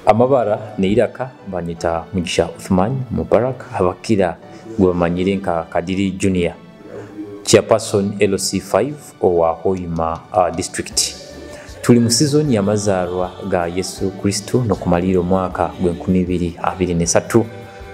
Amabara neiraka banyita Mugisha Uthman Mubarak, abakira gwe bamanyire nka Kadiri Junior, chairperson LC5 owa Hoima district. Tuli mu season y'amazarwa ga Yesu Kristo n'okumalira omwaka gw'e2023.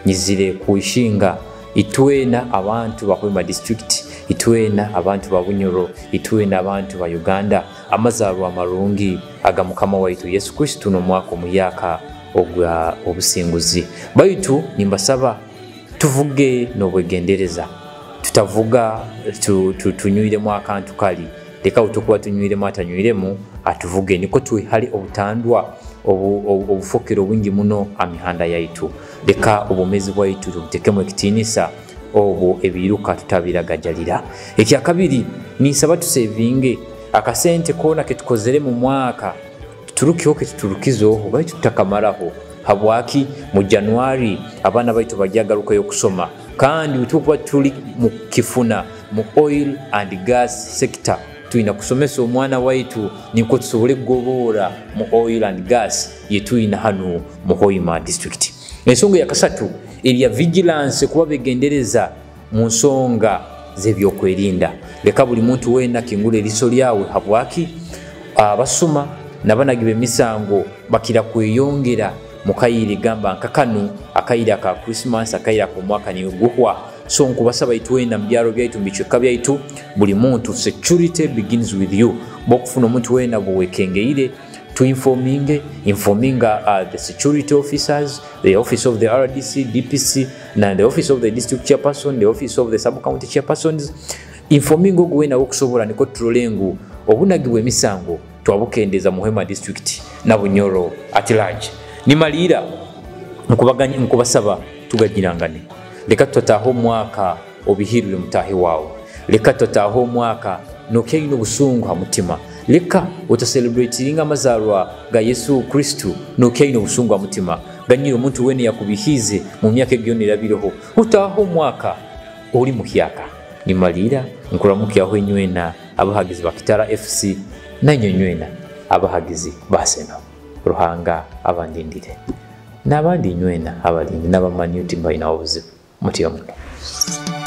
Nyizire kuishinga itwena abantu ba Hoima district, itwena abantu ba Bunyoro, itwena abantu ba Uganda, amazarwa amarungi aga Mukama waitu Yesu Kristo n'omwaka omuyaka ogwa obusinguzi. Baitu nimbasaba tuvuge n'obwegendereza, tutavuga tunywiremu akantu kali, leka tukuba tunywiremu atanywiremu atuvuge, niko twihale obutandwa obufokero obwingi muno amihanda yaitu. Leka obumezi bwaitu tubutekemu ekitiinisa, obwo ebiruka tutabiragajalira. Ekyakabiri, ninsaba tusevinge akasente koona ketukozere mu mwaka, tuturukeho ketuturukizeho, baitu tutakamaraho. Habwaki mu Januari abaana baitu bajyagarukayo okusoma, kandi bwe tuli mu kifuna mu oil and gas sector tulina kusomesa omwana waitu niko tusobole kugoboora mu oil and gas yetulina hano mu Hoima district. Ensonga ya kasatu erya vigilance, kuba begendereza mu nsonga z'ebyokwerinda. Leka buli muntu wena kingula eriso lyawe. Habwaki abasuma n'abanagi b'emisango bakira kweyongera mu kaire gamba nka kanu, akaire aka Christmas, akaire ak'omwaka niyo guhwa. So nkubasaba itwena mu byaro byaitu, mu bicweka byaitu, buli muntu, security begins with you. Bwokufuna omuntu wena bwewekengeire, tuinforminge, informinga the security officers, the office of the RDC, DPC, na the office of the district chairperson, the office of the sub county chairpersons. Informinga ogu wena wokusobola, niko turole ngu obunagi bw'emisango twabukendeza mu Hoima district na Bunyoro at large. Nimalira nkubasaba tuganyirangane. Leka tutataho omwaka obihirire mutahi wawe, leka tutataho omwaka nokyaine obusungu ha mutima, leka otacelebratinga amazarwa ga Yesu Kristo nokyaine obusungu ha mutima. Ganyira omuntu wene yakubihize mu myaka egyo nerabireho, utaho omwaka ori muhyaka. Nimalira nkuramukyaho enywena abahagizi ba Kitara FC nanywe nywena abahagizi ba Arsenal. Ruhanga abandindire n'abandi nywena abalindi n'abamanyi uti mbalinaho obuzibu mutyo muno.